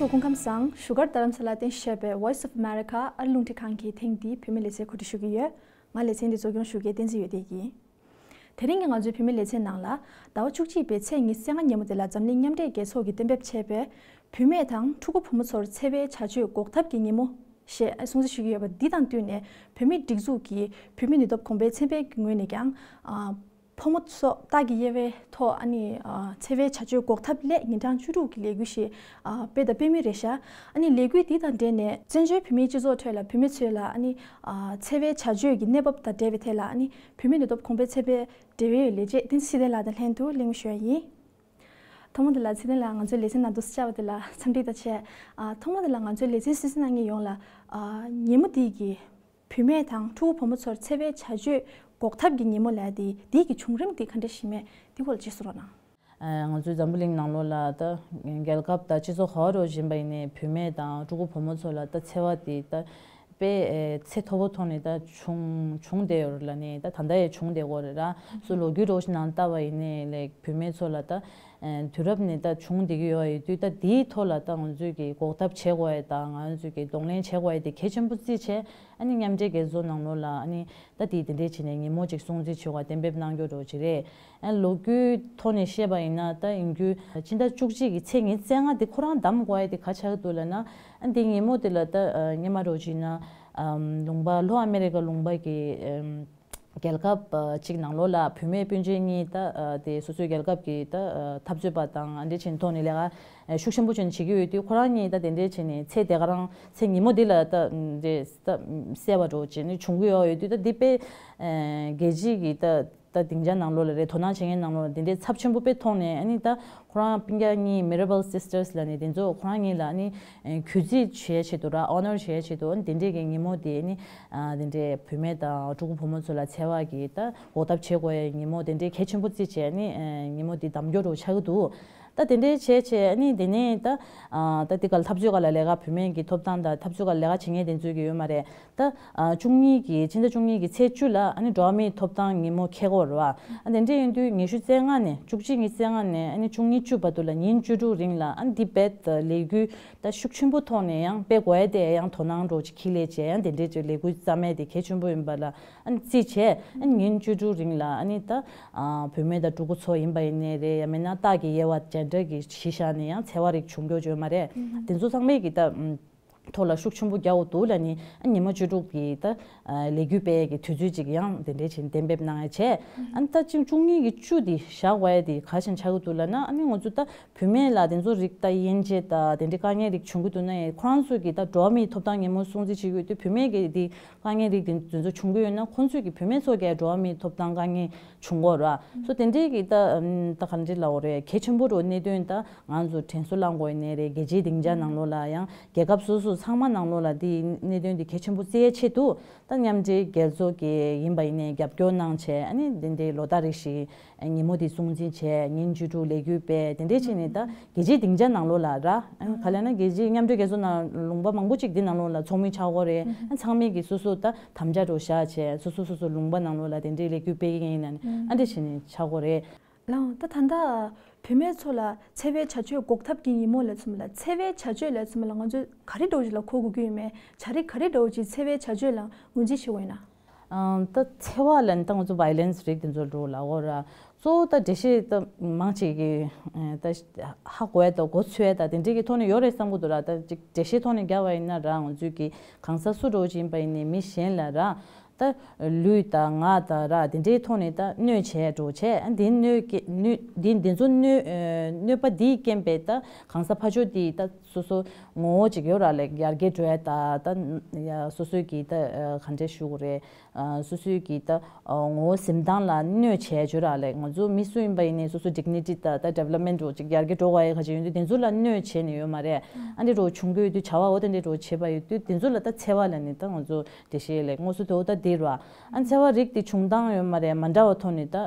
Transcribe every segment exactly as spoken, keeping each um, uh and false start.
སྐུ་ཁམས་བཟང་། བཞུགས་སྒར་རྡ་རམ་ས་ལ་རྟེན་གཞི་བྱས་པའི་Voice of America ཨ་རི་རླུང་འཕྲིན་ཁང་གིས་ཐེངས་འདིའི་བུད་མེད་ལེ་ཚན་གོ་སྒྲིག་ཞུ་གི་ཡོད། ང་ལེ་ཚན་འདི་གཙོ་སྐྱོང་ཞུ་མཁན་བསྟན་འཛིན་ཡོད་བདེ་ཡིན། དེ་རིང་གི་ང་ཚོའི་བུད་མེད་ལེ་ཚན་ནང་ལ། ཟླ་བ་བཅུ་གཅིག་པའི་ཚེས་ཉི་ཤུ་རྩ་ལྔ་ཉིན་མོ་དེ་ལ་འཛམ་གླིང་མཉམ་འབྲེལ་རྒྱལ་ཚོགས་ཀྱིས་གཏན་འབེབས་བྱས་པའི་བུད་མེད་དང་ཕྲུ་གུ་བུ་མོ་ཚོར་འཚེ་བའི་བྱ་སྤྱོད་འགོག་ཐབས་ཀྱི་ཉིན་མོ་ཞེས་སྲུང་བརྩི་ཞུ་གི་ཡོད་པ་འདི་དང་བསྟུན་ནས། བོད་མིའི་སྒྲིག་འཛུགས་ཀྱི་བུད་མེད་ནུས་སྟོབས་གོང་འཕེལ་ཚན་པའི་ངོས་ནས་ཀྱང་། ཕོ་མོ་སོགས་སྟག་གི་དབྱེ་བའི་ཐོག་ཨ་ནི་འཚེ་བའི་བྱ་སྤྱོད་འགོག་ཐབས་སླད་ཉིན་གྲངས་བཅུ་དྲུག་གི་ལས་འགུལ་ཞིག་སྤེལ་དང་སྤེལ་མུས་རེད་ཤག་ཨ་ནི་ལས་འགུལ་འདི་དང་འབྲེལ་ནས་བཙན་བྱོལ་བོད་མིའི་སྤྱི་ཚོགས་ཁྲོད་ལ་བུད་མེད་ཚོའི་ལ་ཨ་ནི་འཚེ་བའི་བྱ་སྤྱོད་ཀྱི་གནས་བབ་དང་འབྲེལ་བའི་ཐད་ལ་ཨ་ནི་བུད་མེད་ནུས་སྟོབས་གོང་འཕེལ་ཚན་པའི་འབྲེལ་ཡོད་ལས་བྱེད་བསྟན་འཛིན་ཚེ་བརྟན་ལགས་དང་ལྷན་དུ་གླེང་མོལ་ཞུ་ཡ་ཡིན། ཐོག་མ་དེ་ལ་ཚེ་བརྟན་ལགས་ང་ཚོའི་ལེ་ཚན་ནང་དུ་བཅར་བ་དེ་ལ་འཚམས་འདྲི་དང་བཅས། ཐོག་མ་དེ་ལ་ང་ཚོའི་ལེ་ཚན་གསན་གཟིགས་གནང་མཁན་ཡོངས་ལ་ཉིན་མོ་འདི་གི་བུད་མེད་དང་ཕྲུ་གུ་བུ་མོ་ཚོར་འཚེ་བའི་བྱ་སྤྱོད་འགོག་ཐབས་ཀྱི་ཉིན་མོ་ལབ་ཡ་དེ། དེའི་གི་བྱུང་རིམ་དེ་ག་འདྲ་ཞིག་མེད་དེ་སྐོར་ལ་ཅིག་གསུང་རོགས་གནང་། ང་ཚོའི་འཛམ་བུ་གླིང་ནང་ལོགས་ལ་ད་རྒྱལ་ཁབ་དང་སྤྱི་ཚོགས་ག་བ་རོགས་ཡིན་པ་ཡིན་ནའི་བུད་མེད་དང་ཕྲུ་གུ་བུ་མོ་ཚོ་ལ་ད་འཚེ་བ་དེ་ད་དཔེ་ཚད་མཐོ་པོ་ཐོག་ནས་ད་བྱུང་བྱུང་བསྡད་ཡོད་རེད་ལབ་ནས་ད་ད་ལྟ་ཡང་བྱུང་བསྡད་ཡོད་རེད་ར། སོ་ལོ་རྒྱུས་རོགས་ནང་ལྟ་བ་ཡིན་ནའི་ལེགས་བུད་མེད་ཚོ་ལ་ད་དུས་རབས་ནས་ད་བྱུང་བསྡད་ཀྱི་ཡོད་ཡོད་དུས། ད་དེའི་ཐོག་ལ་ད་ང་ཚོས་ཀྱི་འགོག་ཐབས་བྱེད་དགོས་ཡ་དང་ང་ཚོས་ཀྱི་གདོང་ལེན་བྱེད་དགོས་ཡ་དེ་གལ་ཆེན་པོ་བརྩིས་བྱས། ཨ་ནི་མཉམ་འབྲེལ་རྒྱལ་ཚོགས་ནང་ལོགས་ལ་ཨ་ནི་ད་དེ་དེ་འདྲས་བྱས་ནས་ཉིན་མོ་ཅིག་སྲུང་བརྩི་བྱེད་དགོས་གཏན་འབེབས་གནང་རྒྱུ་རོགས་ཅིག་རེད། ཨ་ལོ་རྒྱུས་ཐོག་ནས་བཤད་པ་ཡིན་ན་ད་ཡིན་རྒྱུ་སྤྱི་ཟླ་བཅུ་གཅིག་གི་ཚེས་ཉི་ཤུ་རྩ་ལྔ་དེ་ཁོ་རང་གདམ་དགོས་ཡ་དེ་ག་ཆགས་འདུག་ལབ་ན། ཨ་འདི་ཉིན་མོ་དེ་ལ་ད་སྔོན་མ་རོགས་ཅིག་ན་ལུང་པ་ལྷོ་ཨ་མེ་རི་ཀ་ལུང་པ་གི་རྒྱལ་ཁབ་ཅིག་ནང་ལོགས་ལ་བུད་མེད་སྤུན་མཆེད་གཉིས་ད་དེ་སོ་སོའི་རྒྱལ་ཁབ་ཀྱི་ད་འཐབ་རྩོད་པ་དང་ཨ་འདྲས་བྱས་ནས་ཐོག་ནས་ལས་ཀ་ཤུགས་ཆེན་པོ་བྱས་ནས་བྱེད་ཀྱི་ཡོད་དུས། ཁོ་རང་གཉིས་ད་དེ་འདྲས་བྱས་ནས་ཚེ་དེ་ག་རང་ཚེ་ཉིན་མོ་འདི་ལ་ད་རེད་ད་བསད་པ་འདྲ་བྱས་ནས་བྱུང་གི་ཡོད་ཡོད་དུས། ད་འདི་དཔེ་རྒྱལ་སྤྱི་གི་ད་ད་སྡིངས་ཆ་ནང་ལོགས་ལ་རེད། དོ་སྣང་བྱེད་མཁན་ནང་ལོགས་ལ་དེ་འདྲའི་ཚབས་ཆེན་པོ་དཔེ་མཐོང་ནས། ཨ་ནི་ད་ཁོ་རང་སྤུན་ཀྱག་གཉིས་Mirabal Sisters་ལབ་ནས་དེ་ཚོ་ཁོ་རང་གཉིས་ལ་ཨ་ནི་གུས་བརྩི་བྱེད་ཆེད་དུ་ར་Honor་བྱེད་ཆེད་དུ་ཨ་ནི་དེ་འདྲའི་གི་ཉིན་མོ་དེ་ཨ་ནི་དེ་འདྲའི་བུད་མེད་དང་ཕྲུ་གུ་བུ་མོ་ཚོ་ལ་འཚེ་བ་གི་ད་འགོག་ཐབས་བྱེད་དགོས་ཡ་ཉིན་མོ་དེ་འདྲའི་གལ་ཆེན་པོ་བརྩིས་བྱས་ཨ་ནི་ཉིན་མོ་དེ་གདམ་རྒྱུ་རུ་ཆགས་ཀྱི་འདུག་ད་དེ་འདྲའི་བྱས་བྱས་ཨ་ནི་དེ་ནས་ད་ད་དེ་ག་ལ་འཐབ་རྩོད་སྒང་ལ་ལས་ཀ་བུད་མེད་ཀྱི་ཐོབ་ཐང་དང་འཐབ་རྩོད་སྒང་ལ་ལས་ཀ་བྱེད་མཁན་དེ་ཚོས་ཀྱི་ཡོད་མ་རེད། ད་བཅུ་གཉིས་ཀྱི་ཕྱི་ཟླ་བཅུ་གཉིས་ཀྱི་ཚེས་བཅུ་ལ་ཨ་ནི་འགྲོ་བ་མིའི་ཐོབ་ཐང་ཉིན་མོ་འཁེལ་གྱི་ཡོད་རེད་བ། ཨ་དེ་འདྲ་ཡིན་དུས་ཉི་ཤུ་རྩ་ལྔ་ནས་བཅུ་གཅིག་ཉི་ཤུ་རྩ་ལྔ་ནས་ཨ་ནི་བཅུ་གཉིས་བཅུ་བར་དུ་ལ་ཉིན་བཅུ་དྲུག་རིང་ལ་ཨ་ནི་དེ་བས་ལས་འགུལ་ད་ཤུགས་ཆེན་པོ་ཐོག་ནས་ཡང་སྤེལ་དགོས་ཡ་དེ་ཡང་དོ་སྣང་རོགས་ཅིག་ཁྱེར་ལས་བྱས། ཡང་དེ་འདྲའི་ཅིག་ལས་འགུལ་རྩ་མེད་དེ་གལ་ཆེན་པོ་ཡིན་པ་ལ་ཨ་ནི་བརྩིས་བྱས། ཨ་ནི་ཉིན་བཅུ་དྲུག་རིང་ལ་ཨ་ནི་ད་བུད་མེད་དང་ཕྲུ་གུ་ཚོ་ཡིན་པ་ཡིན་ནའི་རེད། ཡང་མིན་ན་སྟག་གི་དབྱེ་བ་ཅན་འདྲ་གི་གཞི་བཞག་ནས་ཡང་འཚེ་བ་རིགས་བྱུང་རྒྱུ་ཡོད་མ་རེད། དེ་ཚོ་ཚང་མས་ཀྱི་ད་ཐོག་ལ་ཤུགས་ཆེན་པོ་རྒྱག་དགོས་འདུག་ལབ་ནས་ཉི་མ་བཅུ་དྲུག་གི་ད་ལས་འགུལ་སྤེལ་ཡས་ཀྱི་དུས་ཚོད་ཅིག་ཡང་དེ་འདྲའི་ཆེད་གཏན་འབེབས་གནང་ཡ་བྱས། ཨ་ནི་ད་ཅིག་བཅུ་གཉིས་ཀྱི་བཅུ་དེ་བཞག་དགོས་ཡ་དེ་ག་ཞིག་ཆགས་ཀྱི་འདུག་ལབ་ན། ཨ་ནི་ང་ཚོ་ད་བུད་མེད་ལ་དེ་ཚོ་རིགས་ད་དབྱེ་འབྱེད་ད་དེ་འདྲའི་དཀའ་ངལ་རིགས་བྱུང་གི་འདུག་ན་ཡང་ཁོ་རང་ཚོས་ཀྱི་ད་འགྲོ་བ་མིའི་ཐོབ་ཐང་ཉིན་མོ་སྲུང་བརྩི་བྱེད་ཀྱི་ཡོད་དུས་བུད་མེད་ཀྱི་དེ་དཀའ་ངལ་རིགས་དེ་དེ་ཚོ་བྱུང་གི་ཡོད་ན་ཁོང་ཚོས་ཀྱི་བུད་མེད་ཚོ་གའི་འགྲོ་བ་མིའི་ཐོབ་ཐང་དཀའ་ངལ་བྱུང་གི་ཡོད་རེད་བ། སོ་དེ་འདྲའི་གི་ད་ད་ག་འདྲ་ལབ་དགོས་རེད། གལ་ཆེན་པོ་རུ་གནད་དོན་ད་ང་ཚོ་དྲན་གསོ་བསླང་དགོས་ཡིན་ནའི་རེད། རྒྱལ་སྤྱིའི་སྡིངས་ཆ་ནང་ལོགས་ལ་ཡང་རྒྱལ་ཁབ་སོ་སོ་ཚང་མ་ནང་ལོགས་ལ་དེའི་གནད་དོན་དེ་གལ་ཆེན་པོ་བརྩི་ཡའི་ཆེད་དུ་ད་མཉམ་འབྲེལ་རྒྱལ་ཚོགས་ཀྱི་ཡིན་པ་ཡིན་ནའི་རྒྱབ་སྐྱོར་གནང་བྱས། ཨ་ནི་དེ་འདྲའི་ལོ་ལྟར་རེ་བཞིན་ཉིན་མོ་དེ་སྲུང་བརྩི་བྱས། ཉིན་བཅུ་དྲུག་ལས་འགུལ་སྤེལ་དེ་འདྲའི་བྱས་ནས་ད་རྒྱལ་སྤྱིའི་སྡིངས་ཆ་ནང་ལོགས་ལ་ར། ཨ་ནི་ག་ལབ་ན་རྒྱལ་སྤྱིའི་མཉམ་འབྲེལ་རྒྱལ་ཚོགས་ནང་ལུང་པ་མང་པོ་ཅིག་འདི་ནང་ལོགས་ལ་ཚོགས་མི་ཆགས་ཀྱི་ཡོད་རེད། ཨ་ཚང་མས་ཀྱི་སོ་སོ་ད་དམ་བཅའ་རུ་བཞག་བྱས་སོ་སོ་སོ་སོ་ལུང་པ་ནང་ལོགས་ལ་དེ་འདྲའི་ལས་འགུལ་སྤེལ་གྱི་ཡིན་ན་ནི་ཨ་འདྲ་བྱས་ནས་ཆགས་ཀྱི་ཡོད་རེད། ལགས། ད་ད་ལྟ་བུད་མེད་ཚོ་ལ་འཚེ་བའི་བྱ་སྤྱོད་འགོག་ཐབས་ཀྱི་ཉིན་མོ་ལབ་ཙམ་ལ། འཚེ་བའི་བྱ་སྤྱོད་ལབ་ཙམ་ལ་ང་ཚོས་ག་རེ་འདྲ་བོ་ཞིག་ལ་གོ་དགོས་ཀྱི་ཡོད་མེད། བྱ་རིགས་ག་རེ་འདྲ་བོ་ཞིག་འཚེ་བའི་བྱ་སྤྱོད་ལ་ངོས་འཛིན་བྱེད་དགོས་ཡོད་ན། ཨང་། ད་འཚེ་བ་ལབ་ན་ད་ང་ཚོ་violence་རིགས་དེ་ཚོ་འགྲོ་ལབ་དགོས་ར། གཙོ་བོ་ད་འགྲེལ་བཤད་ད་མང་ཆེ་གི་ད་ཧ་གོ་ཡ་ད་གོ་ཚོད་ཡ་ད་དེ་འདྲའི་གི་ཐོག་ནས་ཡོད་རེད་བསམ་གི་འདུག་ར། ད་ཅིག་འགྲེལ་བཤད་ཐོག་ནས་བརྒྱབ་པ་ཡིན་ན་ར། ང་ཚོས་གི་གང་ཟག་སུ་འདྲ་བོ་ཅིག་ཡིན་པ་ཡིན་ནའི་མི་གཞན་ལ་ར། ད་ལུས་དང་ངག་དང་ར་དེ་འདྲའི་ཐོག་ནས་ད་གནོད་བྱས་འགྲོ་བྱས། ཨ་དེ་གནོད་ཀྱི་གནོད་དེ་དེ་ཚོ་གནོད་ཨ་གནོད་པ་དེའི་རྐྱེན་པས་ད་གང་ཟག་ཕར་ཕྱོགས་དེ་ད་སོ་སོ་ངོ་བོ་ཅིག་ཡོད་ར་ལས་ཡར་རྒྱས་འགྲོ་ཡ་ད་ད་ཡ་སོ་སོའི་གི་ད་ཨ་ག་འདྲ་ཞུ་དགོས་རེད། ཨ་སོ་སོའི་གི་ད་ཨ་ངོ་བོ་གཟིམ་སྟངས་ལ་གནོད་བྱས་བྱོས་ར་ལས། ང་ཚོ་མི་སུ་ཡིན་པ་ཡིན་ནའི་སོ་སོ་dignity་ད་ད་development་འགྲོ་ཅིག་ཡར་རྒྱས་འགྲོ་དགོས་ཡ་ག་ཅིག་ཡོད་དུས་དེ་ཚོ་ལ་གནོད་བྱས་ནས་ཡོད་མ་རེད། ཨ་འདྲ་འགྲོ་བྱུང་གི་ཡོད་དུས་བྱ་བ་འོ་དེ་འདྲ་འགྲོ་བྱས་པ་ཡོད་དུས་དེ་ཚོ་ལ་ད་འཚེ་བ་ལབ་ནས་ད་ང་ཚོ་འགྲེལ་བཤད་ལས་དངོས་སུ་དེ་འོ་ད་དེ་ར། ཨ་འཚེ་བ་རིགས་དེ་བྱུང་སྟངས་ཡོད་མ་རེད། མ་འདྲ་བ་ཐོག་ནས་ད་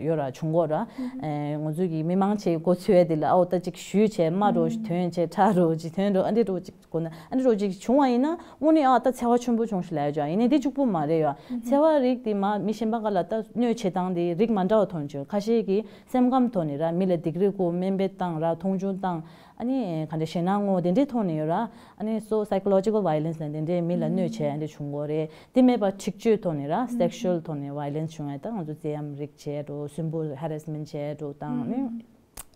ཡོད་ར་བྱུང་གོ་ར། ཨེ་ང་ཚོ་གི་མི་མང་ཆེ་གོ་ཚོད་དེ་ལ་ཨའོ་ད་ཅིག་ཞུས་བྱས་སྨྲ་རོགས་ཐོན་བྱས་ཁྲག་རོགས་ཅིག་ཐོན་རོགས་ཨ་འདྲ་རོགས་ཅིག་གོ་ན་ཨ་འདྲ་རོགས་ཅིག་བྱུང་བ་ཡིན་ན་དངོས་གནས་ཨ་ད་འཚེ་བ་ཆེན་པོ་བྱུང་ཞིག་ལབ་ཡ་ཅིག་ཡིན་ནའི་དེ་གཅིག་པུ་མ་རེད་ཡ། འཚེ་བ་རིགས་དེ་མ་མི་གཞན་པ་ག་ལ་ད་གནོད་བྱེད་སྟངས་དེ་རིགས་མ་འདྲ་བ་ཐོན་བྱུང་། ཁ་ཤས་ཀྱིས་སེམས་ཁམས་ཐོག་ནས་ར་མི་ལ་སྡིགས་ར་བསྐུལ་དམན་འབེབས་བཏང་ར་མཐོང་ཆུང་བཏང་། ཨ་ནི་ག་འདྲ་ཞེད་སྣང་ངོ་དེ་འདྲའི་ཐོག་ནས་ཡོད་ར། ཨ་ནི་so psychological violence ལ་དེ་འདྲའི་མི་ལ་གནོད་བྱས་ཨ་འདྲ་བྱུང་གོ་རེད། དེ་མེད་པ་འཁྲིག་སྤྱོད་ཐོག་ནས་ར་sexual ཐོག་ནས་violence བྱུང་ཡ་ད་ང་ཚོ་རྩེད་ཡམ་རིགས་བྱས་འགྲོ་སུན་པོ་harassment བྱས་འགྲོ་དང་ནི།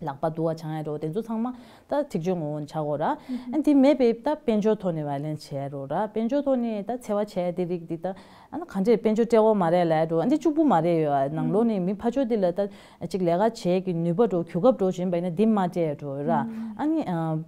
ལག་པ་འདུ་བ་འཆང་ཡ་འགྲོ་དེ་ཚོ་ཚང་མ་ད་འཁྲིག་སྤྱོད་ངོ་བོ་ནས་ཆགས་གོ་ར། ཨ་དེ་མེད་པའི་ད་དཔལ་འབྱོར་ཐོག་ནས་violence བྱས་འགྲོ་ར། དཔལ་འབྱོར་ཐོག་ནས་ད་འཚེ་བ་བྱས་དེ་རིགས་འདི་ད་ཨ་ན་ག་འདྲས་དཔལ་འབྱོར་སྤྲད་གོ་མ་རེད་ལབ་འགྲོ་ཨ་འདི་གཅིག་པུ་མ་རེད་ཡོད་ཨ་ནང་ལོགས་ནས་མི་ཕར་ཕྱོགས་འདི་ལ་ད་ཅིག་ལས་ཀ་བྱེད་ཀྱི་ནུས་པ་འགྲོ་གོ་སྐབས་འགྲོ་བྱིན་པ་ཡིན་ན་འདི་མ་སྤྲད་འགྲོ་ཡོད་ར། ཨ་ནི་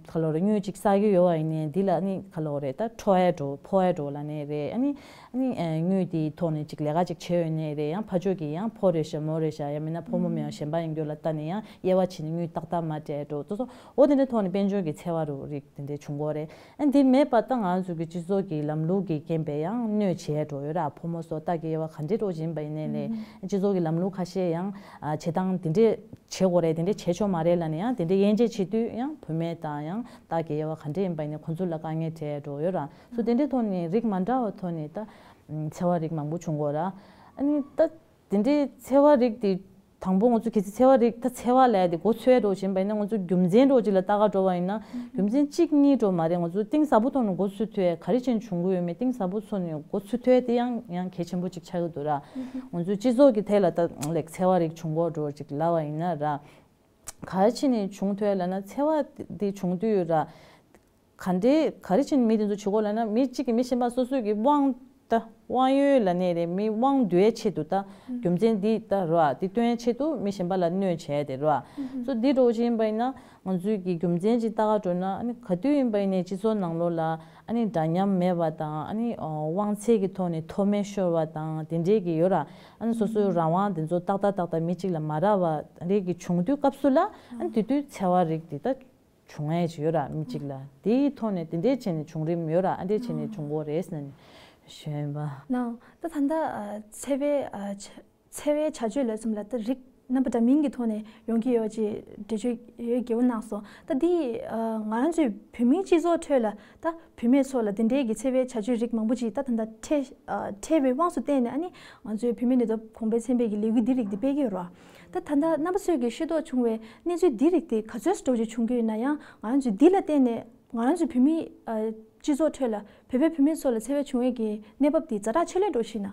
ག་ལོ་རེད་དངུལ་ཅིག་བསགས་ཀྱི་ཡོད་བ་ཡིན་ནའི་འདི་ལ་ཨ་ནི་ག་ལོ་རེད་ད་འཕྲོག་ཡ་འགྲོ་ཕོག་ཡ་འགྲོ་ལབ་ནས་རེད། ཨ་ནི་ཨ་ནི་དངུལ་དེའི་ཐོག་ནས་ཅིག་ལས་ཀ་ཅིག་བྱས་ཡོད་ནའི་རེད། ཡང་ཕར་ཕྱོགས་ཀྱིས་ཡང་ཕོ་རེད་ཤག་མོ་རེད་ཤག་ཡང་མིན་ན་ཕོ་མོ་མེད་ཡང་གཞན་པ་ཡིན་རྒྱུ་ལ་ལྟ་ནས་ཡང་དབྱེ་བ་ཕྱེ་ནས་དངུལ་ཏག་ཏག་མ་སྤྲད་འགྲོ་ཙོ་ཙོ་འོ་དེ་འདྲའི་ཐོག་ནས་དཔལ་འབྱོར་གྱི་འཚེ་བ་རུ་རིགས་དེ་འདྲའི་བྱུང་གོ་རེད། ཨ་འདི་མེད་པ་ད་ང་ཚོ་གི་སྤྱི་ཚོགས་ཀྱི་ལམ་ལུགས་ཀྱི་རྐྱེན་པས་ཡང་གནོད་བྱས་འགྲོ་ཡོད་ར། ཕོ་མོ་སོགས་ལྟ་གི་དབྱེ་བ་ག་འདྲའི་འགྲོ་བཞིན་པ་ཡིན་ནའི་ལས་སྤྱི་ཚོགས་ཀྱི་ལམ་ལུགས་ཁ་ཤས་ཡང་བྱེད་སྟངས་དེ་འདྲའི་བྱེད་དགོས་རེད། དེ་འདྲ་བྱེད་ཆོག་མ་རེད་ལབ་ནས་ཡང་དེ་འདྲ་དབྱེ་འབྱེད་བྱེད་དུས་ཡང་བུད་མེད་དང་ཡང་སྟག་གི་དབྱེ་བ་ག་འདྲ་ཡིན་པ་ཡིན་ནའི་ཁོང་ཚོ་ལ་དཀའ་ངལ་འཕྲད་འགྲོ་ཡོད་ར། སོ་དེ་འདྲའི་ཐོག་ནས་རིགས་མ་འདྲ་བ་ཐོག་ནས་ད་འཚེ་བ་རིགས་མང་པོ་བྱུང་གོ་ར། ཨ་ནི་ད་དེ་འདྲའི་འཚེ་བ་རིགས་དེ་དང་པོ་ང་ཚོ་གལ་སྲིད་འཚེ་བ་རིགས་ད་འཚེ་བ་ལབ་ཡ་དེ་མགོ་ཚོས་འགྲོ་བཞིན་པ་ཡིན་ན་ང་ཚོ་རྒྱུ་མཚན་འགྲོ་ཅིག་ལ་ལྟ་ག་འགྲོ་བ་ཡིན་ན་རྒྱུ་མཚན་གཅིག་གཉིས་འགྲོ་མ་རེད། ང་ཚོ་གཏིང་ཟབ་པོ་ཐོག་ནས་མགོ་ཚོས་ཐུབ་ཡ་ག་རེ་བྱས་ནས་བྱུང་གི་ཡོད་མེད་གཏིང་ཟབ་པོ་ཐོག་ནས་མགོ་ཚོས་ཐུབ་ཡ་དེ་ཡང་ཡང་གལ་ཆེན་པོ་ཅིག་ཆགས་ཀྱི་འདུག་ར། ང་ཚོའི་སྤྱི་ཚོགས་ཀྱི་ཐད་ལ་ད་ལེགས་འཚེ་བ་རིགས་བྱུང་གོ་འགྲོ་ཅིག་ལབ་པ་ཡིན་ན་ར། ག་རེ་བྱས་ནས་བྱུང་ཐུབ་ལབ་ན་འཚེ་བ་འདི་བྱུང་དུས་ར། ག་འདྲའི་ག་རེ་བྱས་ནས་མི་དེ་ཚོ་བྱེད་དགོས་ལབ་ན་མི་གཅིག་གིས་མི་གཞན་པ་སོ་སོའི་གི་དབང་ད་དབང་ཡོད་ལབ་ནས་རེད། མི་དབང་འདུལ་ཡའི་ཆེད་དུ་ད་རྒྱུ་མཚན་འདི་ད་ར་འདི་སྟོན་ཡའི་ཆེད་དུ་མི་གཞན་པ་ལ་གནོད་བྱས་དེ་ར། སོ་འདི་འདྲ་བོ་ཅིག་ཡིན་པ་ཡིན་ན་ང་ཚོའི་གི་རྒྱུ་མཚན་ཅིག་ལྟ་ག་འགྲོ་ན་ཨ་ནི་ག་དུས་ཡིན་པ་ཡིན་ནའི་སྤྱི་ཚོགས་ནང་ལོགས་ལ་ཨ་ནི་འདྲ་མཉམ་མེད་པ་དང་ཨ་ནི་དབང་ཚད་ཀྱི་ཐོག་ནས་མཐོ་དམན་ཤོར་བ་དང་དེ་འདྲའི་གི་ཡོད་ར། ཨ་ནི་སོ་སོའི་རང་དབང་དེ་ཚོ་ཏག་ཏག་ཏག་ཏག་མི་གཅིག་ལ་མ་རག་པ་རེད་གི་བྱུང་དུས་སྐབས་སུ་ལ་ཨ་ནི་དེ་དུས་འཚེ་བ་རིགས་དེ་ད་བྱུང་ཡས་ཅིག་ཡོད་ར་མི་གཅིག་ལ་དེའི་ཐོག་ནས་དེ་འདྲའི་བྱས་ནས་བྱུང་རིམ་ཡོད་ར། ཨ་འདྲའི་བྱས་ནས་བྱུང་གོ་རེད་ཟེར་ནས་ཞུས་ཡིན་པ། ནའང་ད་ད་ལྟ་ཨ་འཚེ་བའི་ཨ་འཚེ་བའི་བྱ་སྤྱོད་ལབ་མཚམས་ལ་ད་རིགས་རྣམ་པ་འདྲ་མིན་གྱི་ཐོག་ནས་ཡོང་གི་ཡོད་ཅེས་འགྲེལ་བརྗོད་ཡོད་དགེ་བོ་གནང་སོང་། ད་འདི་ང་རང་ཚོའི་བོད་མིའི་སྤྱི་ཚོགས་ཁྲོད་ལ་ད་བུད་མེད་ཚོ་ལ་འདི་འདྲའི་གི་འཚེ་བའི་བྱ་སྤྱོད་རིགས་མང་པོ་ཅིག་ད་ད་ལྟ་འཕྲད་འཕྲད་པའི་དབང་དུ་བཏང་ནས་ཨ་ནི་ང་ཚོའི་བུད་མེད་ནུས་སྟོབས་གོང་འཕེལ་ཚན་པས་ཀྱི་ལས་འགུལ་འདི་རིགས་འདི་སྤེལ་གྱི་ཡོད་རེད་བ། ད་ད་ལྟ་རྣམ་པ་ཚོས་ཀྱི་ཤེས་རྟོགས་བྱུང་བའི་གནས་ཚུལ་འདི་རིགས་དེ་ག་ཚོད་འདྲ་བོ་ཅིག་བྱུང་གི་ཡོད་ན་ཡང་ང་རང་ཚོས་འདི་ལ་བརྟེན་ནས་ང་རང་ཚོའི་བོད་མིའི་སྤྱི་ཚོགས་ཁྲོད་ལ་བོད་པའི་བུད་མེད་ཚོ་ལ་འཚེ་བ་བྱུང་ཡས་ཀྱི་གནས་བབ་དེ་ཛ་དྲག་ཆེ་ལོས་འགྲོ་ཤེས་ན།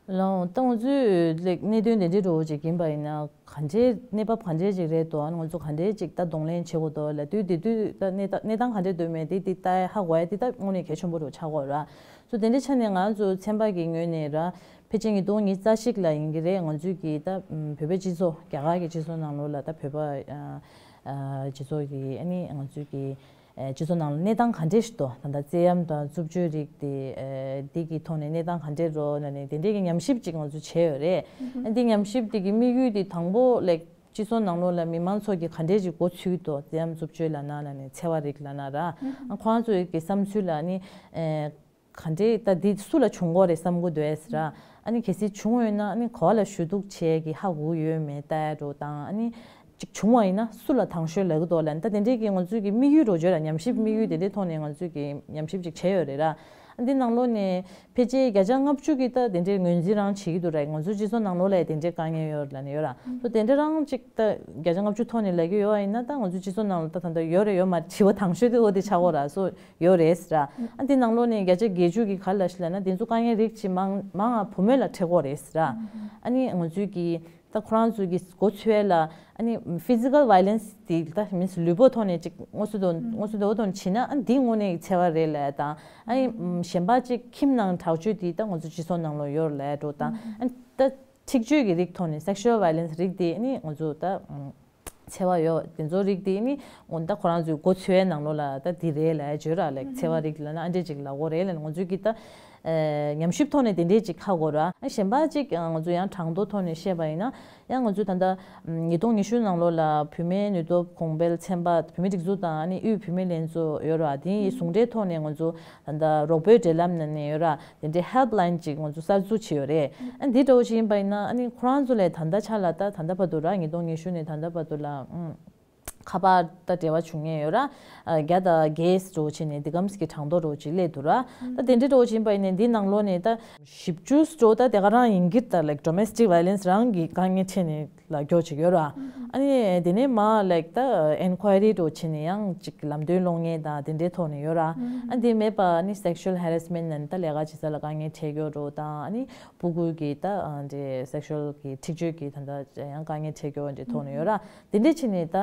ལའོ་ད་ང་ཚོས་ལེགས་གནད་དོན་དེ་འདྲའི་འགྲོ་བོ་ཅིག་ཡིན་པ་ཡིན་ན་ག་འདྲའི་གནས་བབ་ག་འདྲའི་ཅིག་རེད་དོ། ང་ཚོ་ག་འདྲའི་ཅིག་ད་གདོང་ལེན་བྱེད་དགོས་དོ་ལབ་དུས་དེ་དུས་ད་གནས་སྟངས་གནས་སྟངས་ག་འདྲའི་འདུག་མེད་དེ་དེ་ལྟ་ཧ་གོ་ཡ་དེ་ད་དངོས་གནས་གལ་ཆེན་པོ་རུ་ཆགས་ཀྱི་ཡོད་ར། སོ་དེ་འདྲའི་ཆ་ནས་ང་ཚོ་ཚན་པ་གི་ངོས་ནས་ར་ཕལ་ཆེར་ཉིས་སྟོང་ཉི་ཤུ་རྩ་གཅིག་ལ་ཡིན་གྱི་རེད། ང་ཚོས་ཀྱི་ད་བོད་པའི་སྤྱི་ཚོགས་རྒྱ་གར་གྱི་སྤྱི་ཚོགས་ནང་ལོགས་ལ་ད་བོད་པ་སྤྱི་ཚོགས་ཀྱི་ཨ་ནི་ང་ཚོས་ཀྱི་སྤྱི་ཚོགས་ནང་ལ་གནས་སྟངས་ག་འདྲས་ཤིག་འདུག་ད་ལྟ་རྩེད་ཡམ་དང་རྩུབ་སྤྱོད་རིགས་དེ་འདི་གི་ཐོག་ནས་གནས་སྟངས་ག་འདྲས་རོ་ན་ནས་དེ་འདྲས་ཀྱི་ཉམས་ཞིབ་ཅིག་ང་ཚོ་བྱས་ཡོད་རེད། ཨ་འདི་ཉམས་ཞིབ་དེ་གི་དམིགས་ཡུལ་དེ་དང་པོ་ལེགས་སྤྱི་ཚོགས་ནང་ལོགས་ལ་མི་མང་ཚོ་གི་ག་འདྲས་ཅིག་མགོ་ཚོས་འདུག་རྩེད་ཡམ་རྩུབ་སྤྱོད་ལབ་ན་ལ་ནས་འཚེ་བ་རིགས་ལབ་ན་ར་ཁོ་རང་ཚོའི་གི་བསམ་ཚུལ་ལ་ནི། ག་འདྲའི་ད་འདི་སུ་ལ་བྱུང་གོ་རེད་བསམ་གི་འདུག་ཟེར་ར། ཨ་ནི་གལ་སྲིད་བྱུང་ཡོད་ན་ཨ་ནི་ག་བ་ལ་ཞུ་གཏུག་བྱས་ཀྱི་ཧ་གོ་ཡོད་མེད་ལྟ་ཡ་འགྲོ་དང་ཨ་ནི་ཅིག་བྱུང་བ་ཡིན་ན་སུ་ལ་དང་ཤོས་ལབ་གི་འདུག་ལབ་ད་དེ་འདྲའི་གི་ང་ཚོའི་གི་དམིགས་ཡུལ་རོ་བརྗོད་ར་ཉམས་ཞིབ་དམིགས་ཡུལ་དེ་འདྲའི་ཐོག་ནས་ང་ཚོའི་གི་ཉམས་ཞིབ་ཅིག་བྱས་ཡོད་རེད་ར། ཨ་འདི་ནང་ལོགས་ནས་ཕལ་ཆེར་བརྒྱ་ཆ་ལྔ་བཅུ་གི་ད་དེ་འདྲའི་ངོས་འཛིན་རང་བྱེད་ཀྱི་འདུག་ར། ང་ཚོའི་སྤྱི་ཚོགས་ནང་ལོགས་ལ་དེ་འདྲའི་དཀའ་ངལ་ཡོད་ལབ་ནས་ཡོད་ར། སོ་དེ་འདྲ་རང་ཅིག་ད་བརྒྱ་ཆ་ལྔ་བཅུ་ཐོག་ནས་ལབ་ཀྱི་ཡོད་བ་ཡིན་ན་ད་ང་ཚོའི་སྤྱི་ཚོགས་ནང་ལ་ད་ད་ལྟ་ཡོད་རེད་ཡོད་མ་རེད་དྲི་བ་དང་ཤོས་དེ་འོ་དེ་ཆགས་གོ་ར་སོ། ཡོད་རེད་ཟེར། ཨ་འདི་ནང་ལོགས་ནས་བརྒྱ་ཆ་བརྒྱད་ཅུ་གི་ག་རེ་ལབ་ཤི་ལབ་ན་འདི་ཚོ་དཀའ་ངལ་རིགས་ཅིག་མང་མང་ང་བུ་མོ་ལ་འཕྲད་གོ་རེད་ཟེར། ཨ་ནི་ང་ཚོའི་གི་ད་ཁོ་རང་ཚོའི་གི་མགོ་ཚོས་ལ་ཨ་ནི་physical violence དེ་ད་མིན་ལུས་པོ་ཐོག་ནས་ཅིག་ངོ་སོ་དོ་ངོ་སོ་དོ་དོན་བྱིན་ན་ཨ་འདི་དངོས་གནས་འཚེ་བ་རེད་ལབ་དང་ཨ་ནི་གཞན་པ་ཅིག་ཁྱིམ་ནང་དྲག་སྤྱོད་དེ་ད་ང་ཚོ་སྤྱི་ཚོགས་ནང་ལོགས་ཡོད་ལབ་འགྲོ་དང་ཨ་ནི་ད་འཁྲིག་སྤྱོད་ཀྱི་རིགས་ཐོག་ནས་sexual violence རིགས་དེ་ཨ་ནི་ང་ཚོ་ད། འཚེ་བ་ཡོད་དེ་ཚོ་རིགས་དེ་ནི་འོ་ད་ཁོ་རང་ཚོའི་མགོ་ཚོས་ནང་ལོགས་ལ་ད་འདི་རེད་ལབ་བརྗོད་ར་ལེགས་འཚེ་བ་རིགས་ལ་ན་ཨ་འདྲས་ཅིག་ལབ་དགོས་རེད་ལབ་ང་ཚོའི་གི་ད་ཉམས་ཞིབ་ཐོག་ནས་དེ་འདྲས་ཅིག་ཧ་གོ་ར། གཞན་པ་ཅིག་ང་ཚོ་ཡང་གྲངས་ཐོ་ཐོག་ནས་བཤད་པ་ཡིན་ན་ཡང་ང་ཚོས་ད་ལྟ་ཉིས་སྟོང་ཉི་ཤུ་ནང་ལོགས་ལ་བུད་མེད་ནུས་སྟོབས་གོང་འཕེལ་ཚན་པ་བུད་མེད་སྒྲིག་འཛུགས་དང་ཨ་ནི་དབུས་བུད་མེད་ལྷན་ཚོགས་ཡོད་ར་དེ་ཡི་ཟུང་འབྲེལ་ཐོག་ནས་ང་ཚོ་ད་ལྟ་རོགས་པའི་འབྲེལ་ལམ་ནང་ནས་ཡོད་ར། དེ་འདྲའི་helpline ཅིག་ང་ཚོ་གསར་འཛུགས་བྱས་ཡོད་རེད། ཨ་འདི་འདྲ་བོ་ཞིག་ཡིན་པ་ཡིན་ན་ཨ་ནི་ཁོ་རང་ཚོ་ལས་ད་ལྟ་ཆ་ལ་ད་ད་ལྟ་བར་དུ་ར་ཉིས་སྟོང་ཉི་ཤུ་ནས་ད་ལྟ་བར་དུ་ལ་ཨུམ་ ཁ་པར་ད་འབྲེལ་བ་བྱུང་མཁན་ཡོད་ར། ཨ་བརྒྱ་དང་བརྒྱད་འགྲོ་བྱས་ནས་འདི་གམ་གྱི་གྲངས་ཐོ་འདྲ་ཅིག་སླེབས་འདུག་ར། ད་དེ་འདྲའི་འདྲ་ཅིག་ཡིན་པ་ཡིན་ནའི་འདི་ནང་ལོགས་ནས་ད་བཞི་བཅུ་འདྲ་ད་དེ་ག་རང་ཡིན་གྱི་ད་like domestic violence རང་གི་དཀའ་ངལ་འཕྲད་ནས་ལ་འགྱོ་ཅིག་ཡོད་ར། ཨ་ནི་དེ་ནས་མ་like ད་enquiry འདྲ་བྱས་ནས་ཡང་ཅིག་ལམ་སྟོན་སློང་མཁན་དང་དེ་འདྲའི་ཐོག་ནས་ཡོད་ར། ཨ་དེ་མེད་པ་ཨ་ནི་sexual harassment ནང་ད་ལས་ཀ་བྱེད་ས་ལ་དཀའ་ངལ་འཕྲད་ཡོད་འདྲ་དང་ཨ་ནི་སྤུ་གུ་གི་ད་འདྲའི་sexual གི་འཁྲིག་སྤྱོད་ཀྱི་ད་ད་ཡང་དཀའ་ངལ་འཕྲད་ཡོད་འདྲའི་ཐོག་ནས་ཡོད་ར། དེ་འདྲའི་ཕྱིན་ནས་ད་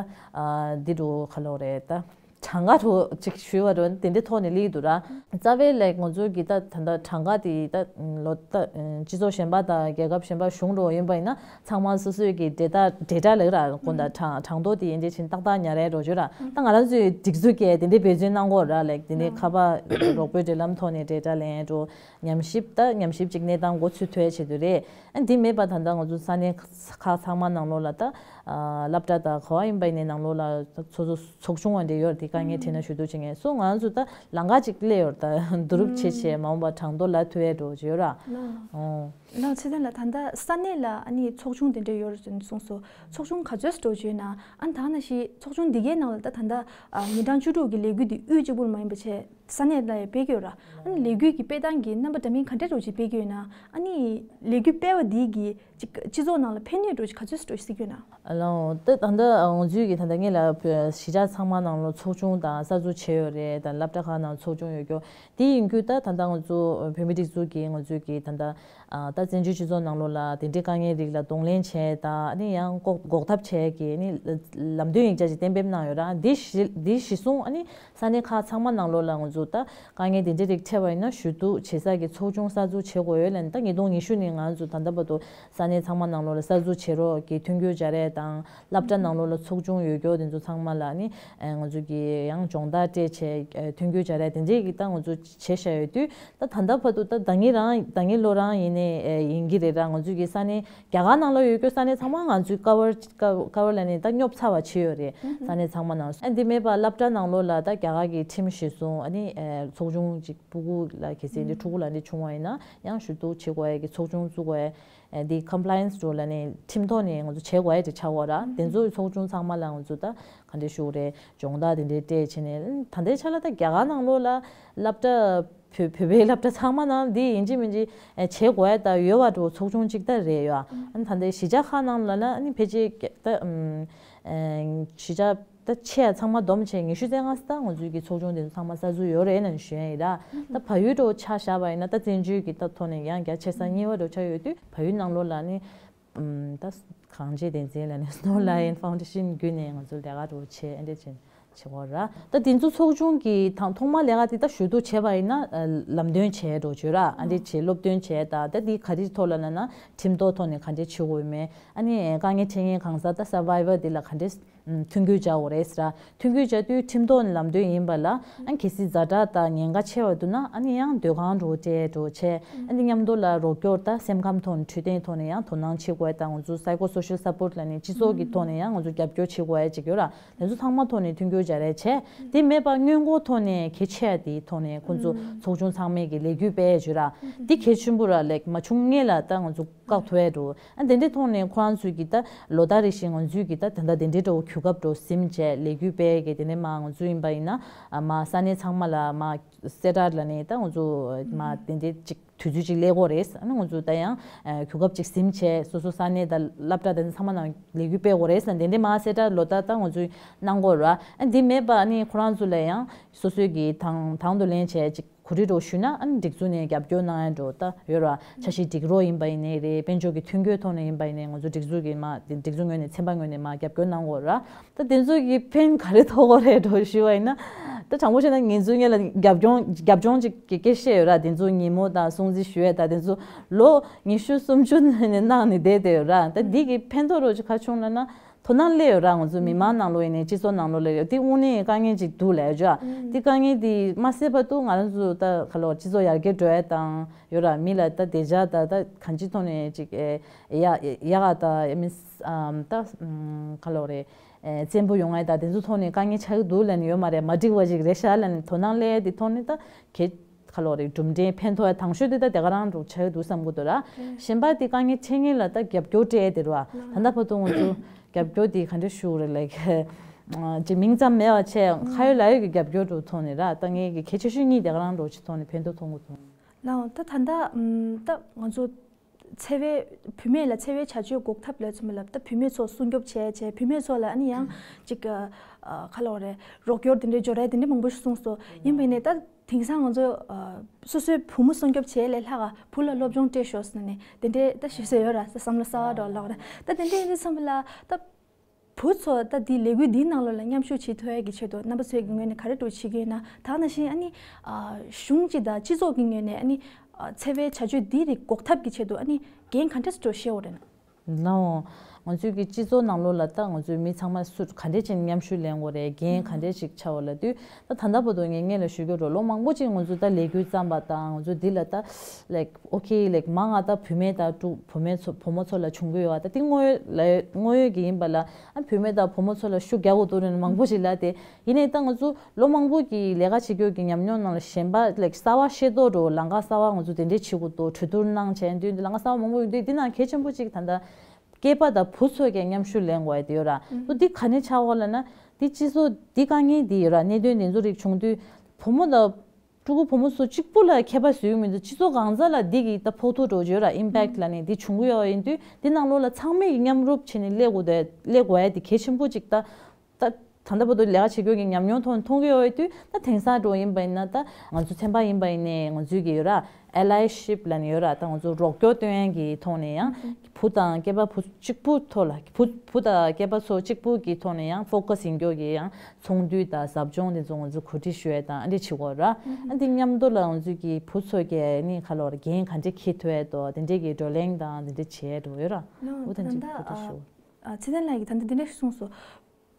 འདི་འདྲ་ག་ལོ་རེད་ད། གྲངས་ཀ་འདྲ་ཅིག་ཞུས་པ་འདྲ་དེ་འདྲའི་ཐོག་ནས་སླེབས་འདུག་ར། རྩ་བའི་like ང་ཚོའི་གི་ད་ད་ལྟ་གྲངས་ཀ་དེ་ད་ལོ་ད་སྤྱི་ཚོགས་གཞན་པ་དང་རྒྱལ་ཁབ་གཞན་པ་གཞུང་འདྲ་ཡིན་པ་ཡིན་ན་ཚང་མ་སོ་སོའི་གི་data data ལབ་ར་དགོངས་དག་གྲངས་གྲངས་ཐོ་དེ་ཡིན་གཅིག་ཕྱིན་ཏག་ཏག་ཉར་ཡས་འདྲ་ཅིག་ཡོད་ར། ད་ང་རང་ཚོའི་སྒྲིག་འཛུགས་ཀྱིས་དེ་འདྲའི་འབད་བརྩོན་གནང་གི་ཡོད་ར། like དེ་འདྲའི་ཁ་པར་རོགས་པའི་འབྲེལ་ལམ་ཐོག་ནས་data ལེན་ཡས་འདྲ། ཉམས་ཞིབ་ད་ཉམས་ཞིབ་ཅིག་གནས་སྟངས་མགོ་ཚུགས་ཐུབ་ཡས་ཆེད་དུ་རེད། ཨ་འདི་མེད་པ་ད་ལྟ་ང་ཚོ་ས་གནས་ཁག་ཚང་མ་ནང་ལོགས་ལ་ད་ཨ་སློབ་གྲྭ་དང་ག་བ་ཡིན་པ་ཡིན་ནའི་ནང་ལོགས་ལ་ད་སོ་སོ་ཚོགས་ཆུང་བ་འདྲ་ཡོད་རེད། དེ་དཀའ་ངལ་འཕྲད་ན་ཞུ་གཏུག་བྱེད་མཁན་སོ་ང་ཚོ་ད་ལམ་ཁ་ཅིག་སླེབས་ཡོད་རེད། ད་བསྡུ་རུབ་བྱེད་བྱས་མ་འོངས་པ་གྲངས་ཐོ་ལབ་ཐུབ་ཡས་འདྲ་ཅིག་ཡོད་ར། ལགས་ལགས་ཚེ་བརྟན་ལགས་ད་ལྟ་ས་གནས་ལ་ཨ་ནི་ཚོགས་ཆུང་དེ་འདྲ་ཡོད་རེད་གསུངས་སོང་། ཚོགས་ཆུང་ག་ཚོད་འདྲ་ཅིག་ཡོད་ན། ཨ་ནི་ད་ནང་བཞིན་ཚོགས་ཆུང་འདི་གའི་ནང་ལ་ད་ད་ལྟ་ཨ་ཉིན་གྲངས་བཅུ་དྲུག་གི་ལས་འགུལ་འདི་དབུས་གཅིག་པུ་ལ་མ་ཡིན་པ་བྱས། ས་གནས་ལ་ཡང་སྤེལ་གྱི་ཡོད་ར། ཨ་ནི་ལས་འགུལ་གྱི་སྤེལ་སྟངས་ཀྱི་རྣམ་པ་འདྲ་མིན་ག་འདྲ་འདྲ་ཅིག་སྤེལ་གྱི་ཡོད་ན། ཨ་ནི་ལས་འགུལ་སྤེལ་བ་འདིའི་གི་ཅིག་སྤྱི་ཚོགས་ནང་ལ་ཕན་ནུས་འདྲ་ཅིག་ག་ཚོད་འདྲ་ཅིག་གཟིགས་ཀྱི་ཡོད་ན། ཨ་ལའོ། ད་ད་ལྟ་ང་ཚོའི་གི་ད་ལྟ་ངེད་ལ་བོད་གཞིས་ཆགས་ཚང་མ་ནང་ལ་ཚོགས་ཆུང་དང་གསར་འཛུགས་བྱས་ཡོད་རེད། ད་སློབ་གྲྭ་ཁག་ནང་ཚོགས་ཆུང་ཡོད་རྒྱུ་དེ་ཡིན་རྒྱུ་ད་ད་ལྟ་ང་ཚོ་བོད་མི་སྒྲིག་འཛུགས་ཀྱི་ང་ཚོའི་གི་ད་ལྟ་ཨ་ད་བཙན་བྱོལ་སྤྱི་ཚོགས་ནང་ལོགས་ལ་དེ་འདྲའི་དཀའ་ངལ་རིགས་ལ་གདོང་ལེན་བྱས་དང་ཨ་ནི་ཡང་འགོག་འགོག་ཐབས་བྱས་ཀྱི་ཨ་ནི་ལམ་སྟོན་ཡིག་ཆ་ཅིག་གཏན་འབེབས་གནང་ཡོད་ར། འདི་གཞི་འདི་གཞི་བཟུང་ཨ་ནི་ས་གནས་ཁག་ཚང་མ་ནང་ལོགས་ལ་ང་ཚོ་ད་དཀའ་ངལ་དེ་འདྲ་རིགས་འཕྲད་པ་ཡིན་ན་ཞུ་གཏུག་བྱེད་ས་ཀྱི་ཚོགས་ཆུང་གསར་འཛུགས་བྱེད་དགོས་ཡོད་ལབ་ནས། ད་ཉིས་སྟོང་ཉི་ཤུ་ནས་ང་ཚོ་ད་ལྟ་བར་དུ་ས་གནས་ཚང་མ་ནང་ལོགས་ལ་གསར་འཛུགས་བྱེད་རོགས་ཀྱི་མཐུན་འགྱུར་སྦྱར་ཡས་དང་། སློབ་གྲྭ་ནང་ལོགས་ལ་ཚོགས་ཆུང་ཡོད་རྒྱུ་དེ་ཚོ་ཚང་མ་ལ་ནི་ང་ཚོ་གི་ཡང་སྦྱོང་བརྡར་སྤྲད་བྱས་མཐུན་འགྱུར་སྦྱར་ཡས་དེ་འདྲས་ཀྱི་ད་ང་ཚོ་བྱས་བཞག་ཡོད་དུས། ད་ད་ལྟ་བར་དུ་ད་ད་ངེད་རང་ད་ངེད་ལོ་རང་ཡིན་ནའི་ཡིན་གྱི་རེད་ར། ང་ཚོ་གི་ས་གནས་རྒྱ་གར་ནང་ལ་ཡོད་རྒྱུ་ས་གནས་ཚང་མ་ང་ཚོའི་ཀ་བར་ཀ་བར་ལ་ནི་ད་སྙོབ་ཚར་བ་བྱས་ཡོད་རེད། ས་གནས་ཚང་མ་ནང་ཨ་འདི་མེད་པ་སློབ་གྲྭ་ནང་ལོགས་ལ་ད་རྒྱ་གར་གྱི་ཁྲིམས་གཞི་བཟུང་ཨ་ནི་ཚོགས་ཆུང་ཅིག་སྤུ་གུ་ལ་གལ་སྲིད་འདི་ཕྲུ་གུ་ལ་འདི་བྱུང་བ་ཡིན་ན་ཡང་ཞུ་གཏུག་བྱེད་དགོས་ཡ་གི་ཚོགས་ཆུང་བཙུགས་དགོས་ཡ། འདི་compliance འགྲོ་ལ་ནི་ཁྲིམས་ཐོག་ནས་ང་ཚོ་བྱེད་དགོས་ཡ་དེ་ཆགས་ཡོད་ར། དེ་ཚོའི་ཚོགས་ཆུང་ཚང་མ་ལ་ང་ཚོ་ད་ག་འདྲས་ཞུ་རེད། སྦྱོང་བརྡར་དེ་འདྲས་སྤྲད་བྱས་ནས་ད་ལྟའི་ཆ་ལ་ད་རྒྱ་གར་ནང་ལོགས་ལ་སློབ་གྲྭ་བོད་བོད་པའི་སློབ་གྲྭ་ཚང་མ་ནང་འདི་ཡིན་གཅིག་མིན་གཅིག་བྱེད་དགོས་ཡ་ད་ཡོད་པ་འགྲོ་ཚོགས་ཆུང་གཅིག་ད་རེད་ཡོད། ཨ་ནི་ད་ལྟའི་གཞིས་ཆགས་ཁག་ནང་ལ་ན་ཨ་ནི་ཕལ་ཆེར་ད་གཞིས་ཆགས་ད་ཆེ་ཡ་ཚང་མ་བསྡོམས་བྱས་ཉི་ཤུ་རྩ་ལྔ་ཙམ་ད་ང་ཚོའི་གི་ཚོགས་ཆུང་དེ་ཚོ་ཚང་མ་གསར་འཛུགས་ཡོད་རེད་ན་ཞུ་ཡ་ཡིན་ར། ད་བལ་ཡུལ་འགྲོ་ཆ་བཞག་པ་ཡིན་ན་ད་བཙན་བྱོལ་གི་ད་ཐོག་ནས་ཡང་རྒྱ་ཆེ་ས་གཉིས་པ་འགྲོ་ཆ་ཡོད་དུས་བལ་ཡུལ་ནང་ལོགས་ལ་ནི་ད་གངས་ཅན་བསྟན་འཛིན་ལ་ནི་Snow Lion Foundation བརྒྱུད་ནས་ང་ཚོ་ལས་ཀ་འགྲོ་བྱས་ཨ་འདྲས་བྱས་བྱེད་དགོས་ར། ད་དེ་ཚོ་ཚོགས་ཆུང་གི་དང་ཐོག་མ་ལས་ཀ་དེ་ད་ཞུ་གཏུག་བྱས་པ་ཡིན་ན་ལམ་སྟོན་བྱས་འགྲོ་བྱོས་ར། ཨ་འདྲས་བྱས་སློབ་སྟོན་བྱས་ད་ད་དེ་ག་རེ་ཐོག་ལ་ན་ན་ཁྲིམས་ཐོག་ཐོག་ནས་ག་འདྲས་བྱེད་དགོས་མེད། ཨ་ནི་དཀའ་ངལ་འཕྲད་མཁན་གང་ཟག་ད་survivor དེ་ལ་ག་འདྲས་མཐུན་འགྱུར་བྱ་དགོས་རེད་ཟེར། མཐུན་འགྱུར་བྱ་དུས་ཁྲིམས་ཐོག་ནས་ལམ་སྟོན་ཡིན་པ་ལ་ཨ་གལ་སྲིད་ཛ་དྲག་དང་ཉེན་ཁ་ཆེ་བ་འདུག་ན་ཨ་ནི་ཡང་སྡོད་ཁང་འགྲོ་སྤྲད་འགྲོ་བྱས་ཨ་ནི་མཉམ་དུ་ལ་རོགས་སྐྱོར་དང་སེམས་ཁམས་ཐོག་ནས་འཕྲོད་བསྟེན་ཐོག་ནས་ཡང་དོ་སྣང་བྱེད་དགོས་དང་ང་ཚོ་psychosocial support ལ་ནི་སྤྱི་ཚོགས་ཀྱི་ཐོག་ནས་ཡང་ང་ཚོ་རྒྱབ་སྐྱོར་བྱེད་དགོས་ཡ་ཅིག་ཡོད་ར། དེ་ཚོ་ཚང་མ་ཐོག་ནས་མཐུན་འགྱུར་བྱ་རེས་བྱས་དེ་མེད་པ་སྔོན་འགོག་ཐོག་ནས་གལ་ཆེ་ཡ་དེའི་ཐོག་ནས་ཁོང་ཚོ་ཚོགས་ཆུང་ཚང་མས་ཀྱི་ལས་འགུལ་སྤེལ་ཡ་ཅིག་ཡོད་ར། འདི་གལ་ཆེན་པོ་ར་ལེགས་མ་བྱུང་སྔོན་ལ་ད་ང་ཚོ་བཀག་ཐུབ་ཡ་འགྲོ། ཨ་དེ་འདྲའི་ཐོག་ནས་ཁོ་རང་ཚོས་ཀྱི་ད་ལོ་ལྟར་རེ་བཞིན་ང་ཚོས་ཀྱི་ད་དེ་འདྲ་དེ་འདྲའི་འདྲ་བོ་གོ་སྐབས་འདྲ་བོ་ཟིན་བྱས་ལས་འགུལ་སྤེལ་གི་དེ་ནས་མ་ང་ཚོ་ཡིན་པ་ཡིན་ན་མ་ས་གནས་ཚང་མ་ལ་མ་གསལ་བསྒྲགས་ལ་ནས་ད་ང་ཚོ་མ་དེ་འདྲའི་ཅིག་དུས་ཚོད་ཅིག་སླེབས་ཀྱི་རེད། ཨ་ནི་ང་ཚོ་ད་ཡང་གོ་སྐབས་ཅིག་ཟིན་བྱས་སོ་སོ་ས་གནས་ད་སློབ་གྲྭ་དེ་ཚང་མ་ནང་ལས་འགུལ་སྤེལ་དགོས་རེད་ཟེར་དེ་འདྲའི་མ་གསལ་བསྒྲགས་ལོ་ལྟར་ད་ང་ཚོས་གནང་གི་ཡོད་རེད་བ། ཨ་འདི་མེད་པ་ཨ་ནི་ཁོ་རང་ཚོ་ལ་ཡང་སོ་སོའི་གི་དང་དང་དུ་ལེན་བྱས་ཅིག་གོ་སྒྲིག་འདྲ་བོ་ཞུས་ན་ཨ་ནི་སྒྲིག་འཛུགས་ནས་རྒྱབ་སྐྱོར་གནང་ཡ་འདྲ་བོ་ད་ཡོད་ར། འཆར་གཞི་སྒྲིག་རོགས་ཡིན་པ་ཡིན་ནའི་རེད། དཔལ་འབྱོར་གྱི་མཐུན་འགྱུར་ཐོག་ནས་ཡིན་པ་ཡིན་ནའི་ང་ཚོ་སྒྲིག་འཛུགས་ཀྱི་མ་སྒྲིག་འཛུགས་ངོས་ནས་ཚན་པ་ངོས་ནས་མ་རྒྱབ་སྐྱོར་གནང་དགོས་ར། ད་དེ་ཚོ་གི་ཕན་ག་རེ་ཐོགས་ཀྱི་རེད་འདྲ་བོ་ཞུས་པ་ཡིན་ན། ད་དྲང་པོ་བཤད་ན་ང་ཚོའི་སྔོན་ལ་རྒྱབ་ལྗོངས་རྒྱབ་ལྗོངས་ཅིག་གི་སྐད་བཤད་ཡོད་ར། དེ་ཚོ་ཉིན་མོ་དང་སྲུང་བརྩི་ཞུ་ཡས་དང་དེ་ཚོ་ལོ་ཉི་ཤུ་སུམ་ཅུ་ནས་གནང་ནས་བསྡད་བསྡད་ཡོད་ར། ད་འདི་གི་ཕན་ཐོགས་འདྲ་བོ་ཅིག་ག་བྱུང་ལབ་ན། དོ་སྣང་སླེབས་ཡོད་ར། ང་ཚོ་མི་མང་ནང་ལོགས་ཡིན་ནའི་སྤྱི་ཚོགས་ནང་ལོགས་ལ་ཡོད་དེ་དངོས་གནས་དཀའ་ངལ་ཅིག་འདུག་ལབ་ཡོད་ཅོ། དེ་དཀའ་ངལ་དེ་མ་སེལ་བར་དུ་ང་རང་ཚོ་ད་ག་ལོ་སྤྱི་ཚོགས་ཡར་རྒྱས་འགྲོ་ཡ་དང་ཡོད་ར། མི་ལ་ད་བདེ་འཇགས་ད་ད་གང་ཅི་ཐོག་ནས་ཅིག་ཨེ་ཡ་ཡ་ག་ད་ཨེ་མི་ད་ག་ལོ་རེད། ཨེ་བཙན་པོ་ཡོང་ཡ་ད་དེ་ཚོ་ཐོག་ནས་དཀའ་ངལ་ཆགས་ཀྱི་འདུག་ལབ་ནས་ཡོད་མ་རེད། མ་འགྲིག་པ་ཅིག་རེད་ཤག་ལབ་ནས་དོ་སྣང་སླེབས་ཡ་དེ་ཐོག་ནས་ད་གལ་ཁ་ལོ་རེ་གྲུབ་འབྲས་ཕན་ཐོགས་ཡ་དང་ཤོས་དེ་ད་དེ་ག་རང་འགྲོ་ཆགས་འདུག་བསམ་གི་འདུག་ར། གཞན་པ་དེ་དཀའ་ངལ་འཕྲད་མཁན་ལ་ད་རྒྱབ་སྐྱོར་སྤྲད་དེ་ར། ད་ལྟ་བར་དུ་ང་ཚོ་རྒྱབ་སྐྱོར་དེ་ག་འདྲ་ཞུ་རེད་ལེགས། ཅིག་མིང་ཙམ་མེད་པ་བྱས་ཁ་ཡོད་ལག་ཡོད་ཀྱི་རྒྱབ་སྐྱོར་འགྲོ་ཐོག་ནས་ར། ད་ངས་ཀྱི་གལ་ཆེ་ཤོས་གཉིས་དེ་ག་རང་འགྲོ་ཅིག་ཐོག་ནས་ཕན་ཐོགས་ཐོགས་གི་འདུག་ལའོ། ད་ད་ལྟ་ད་ང་ཚོ་འཚེ་བའི་བུད་མེད་ལ་འཚེ་བའི་བྱ་སྤྱོད་འགོག་ཐབས་ལ་མཚོན་པ་ལ་ད་བུད་མེད་ཚོ་སྲུང་སྐྱོབ་བྱས་བྱས་བུད་མེད་ཚོ་ལ་ཨ་ནི་ཡང་ཅིག་ཁ་ལོ་རེ་རོགས་སྐྱོར་དེ་འདྲའི་འབྱོར་རེ་དེ་འདྲའི་མང་པོ་ཞིག་གསུངས་སོ། ཡིན་པ་ཡིན་ནའི་ད་དེང་སང་ང་ཚོ་སོ་སོའི་བུ་མོ་སྲུང་སྐྱོབ་བྱས་ལས་ལྷག་ག་བུ་ལ་སློབ་སྦྱོང་སྤྲད་ཤོག་ཟེར་ནས་དེ་འདྲའི་ད་ཞུ་ས་ཡོད་ར། ད་བསམ་བློ་གསར་བ་འགྲོ་ལོག་ར། ད་དེ་འདྲའི་ཡིན་དུས་ཙམ་པ་ལ་ད་བུ་ཚོ་ད་དེ་ལས་འགུལ་འདིའི་ནང་ལོགས་ལ་མཉམ་ཞུགས་བྱེད་ཐུབ་ཡ་གི་ཆེད་དུ་རྣམ་པ་ཚོའི་གི་ངོས་ནས་ག་རེ་འགྲོ་བྱེད་ཀྱི་ཡོད་ན། ད་ནང་བཞིན་ཨ་ནི་གཞུང་སྤྱི་དང་སྤྱི་ཚོགས་ཀྱི་ངོས་ནས་ཨ་ནི་འཚེ་བའི་བྱ་སྤྱོད་འདི་རིགས་འགོག་ཐབས་ཀྱི་ཆེད་དུ་ཨ་ནི་འགན་ག་འདྲས་སེ་འགྲོ་བཞེས་འོ་རེད་ན། ལའོ། ང་ཚོའི་གི་སྤྱི་ཚོགས་ནང་ལོགས་ལ་ད་ང་ཚོའི་མི་ཚང་མ་སུ་ག་འདྲས་ཅིག་མཉམ་ཞུགས་ལེན་དགོས་རེད། འགན་ག་འདྲས་ཅིག་ཆགས་འོ་ལབ་དུས་ད་ད་ལྟ་བར་དུ་ངས་སྔོན་ལ་ཞུ་རྒྱུ་རེད། ལོ་མང་པོ་ཅིག་ང་ཚོ་ད་ལས་འགུལ་བརྩམས་པ་དང་ང་ཚོ་འདི་ལ་ད་ལའིཀ་ཨོ་ཁེ་ལའིཀ་མང་ང་ད་བུད་མེད་དང་ཕྲུ་བུ་མེད་ཚོ་བུ་མོ་ཚོ་ལ་བྱུང་གི་ཡོད་པ་ད་དེ་དངོས་ཡོད་ལ་དངོས་ཡོད་ཀྱི་ཡིན་པ་ལ་ཨ་བུད་མེད་དང་བུ་མོ་ཚོ་ལ་ཤུགས་རྒྱག་དགོས་འདུག་རེད་མང་པོ་ཞིག་ལ་དེ། ཡིན་ནའི་ད་ང་ཚོ་ལོ་མང་པོ་གི་ལས་ཀ་བྱེད་རྒྱུ་གི་ཉམས་མྱོང་ནང་ལ་གཞན་པ་ལའིཀ་གསར་བ་ཤེས་རྟོགས་འགྲོ་ལམ་ཁ་གསར་བ་ང་ཚོ་དེ་འདྲས་བྱེད་དགོས་འདུག་གྲོས་བསྡུར་གནང་བྱས་དུས་འདི་ལམ་ཁ་གསར་བ་མང་པོ་ཡོད་དུས་འདི་ནང་གལ་ཆེན་པོ་གཅིག་ད་ལྟ་སྐྱེས་པ་དང་བུ་ཚོས་ཀྱང་མཉམ་ཞུགས་ལེན་དགོས་ཡ་དེ་ཡོད་ར། ཨུ་འདི་ག་ནས་ཆགས་འོ་ལབ་ན་འདི་སྤྱི་ཚོགས་འདི་དཀའ་ངལ་འདི་ཡོད་ར། གནད་དོན་འདི་ཚོ་རིགས་བྱུང་དུས་བུ་མོ་དང་ཕྲུ་གུ་བུ་མོ་ཚོ་གཅིག་པུ་ལ་ཁྱད་པར་བཟོ་གི་མི་འདུག་སྤྱི་ཚོགས་གང་ས་ལ་འདི་གི་ད་ཕོག་ཐུག་འགྲོ་གི་ཡོད་ར། ཨིམ་པེག་ལབ་ནས་འདི་བྱུང་གི་ཡོད་ཡིན་དུས་འདི་ནང་ལོགས་ལ་ཚང་མས་ཀྱི་མཉམ་རུབ་བྱས་ནས་སླེབས་དགོས་དེ་སླེབས་དགོས་ཡ་དེ་གལ་ཆེན་པོ་གཅིག་ད། ད་ད་ལྟ་བར་དུ་ལས་ཀ་བྱེད་རྒྱུ་གི་ཉམས་མྱོང་ཐོག་ནས་མཐོང་གི་ཡོད་པའི་དུས་ད་དེང་སང་འགྲོ་ཡིན་པ་ཡིན་ན་ད་ང་ཚོ་ཚན་པ་ཡིན་པ་ཡིན་ནའི་ང་ཚོའི་གི་ཡོད་ར་ཨེ་ལའི་ཤིབ་ལབ་ནས་ཡོད་ར། ད་ང་ཚོ་རོགས་སྐྱོར་སྟོན་ཡན་གི་ཐོག་ནས་ཡང་བུ་དང་སྐྱེས་པ་བུ་གཅིག་པུ་ཐོག་ལ་བུ་བུ་དང་སྐྱེས་པ་ཚོ་གཅིག་པུ་གི་ཐོག་ནས་ཡང་ཕོ་ཀ་སི་ཡིན་རྒྱུ་གི་ཡང་ཚོགས་འདུ་དང་ཟབ་སྦྱོང་དེ་ཚོ་ང་ཚོ་གོ་སྒྲིག་ཞུ་ཡ་དང་ཨ་འདྲས་བྱེད་དགོས་ར། ཨ་འདི་མཉམ་དུ་ལ་ང་ཚོའི་གི་བུ་ཚོ་གི་ནི་ཁ་ལོ་ར་འགན་ག་འདྲས་འཁྱེར་ཐུབ་ཡ་དོ་དེ་འདྲས་གི་བགྲོ་གླེང་དང་དེ་འདྲས་བྱེད་ཡ་འགྲོ་ཡོད་ར། ལོ་འོ་ད་ད་ལྟ་ཨ་ཚེ་བརྟན་ལགས་ཀྱིས་ད་ལྟ་འདི་འདྲས་གསུངས་སོ།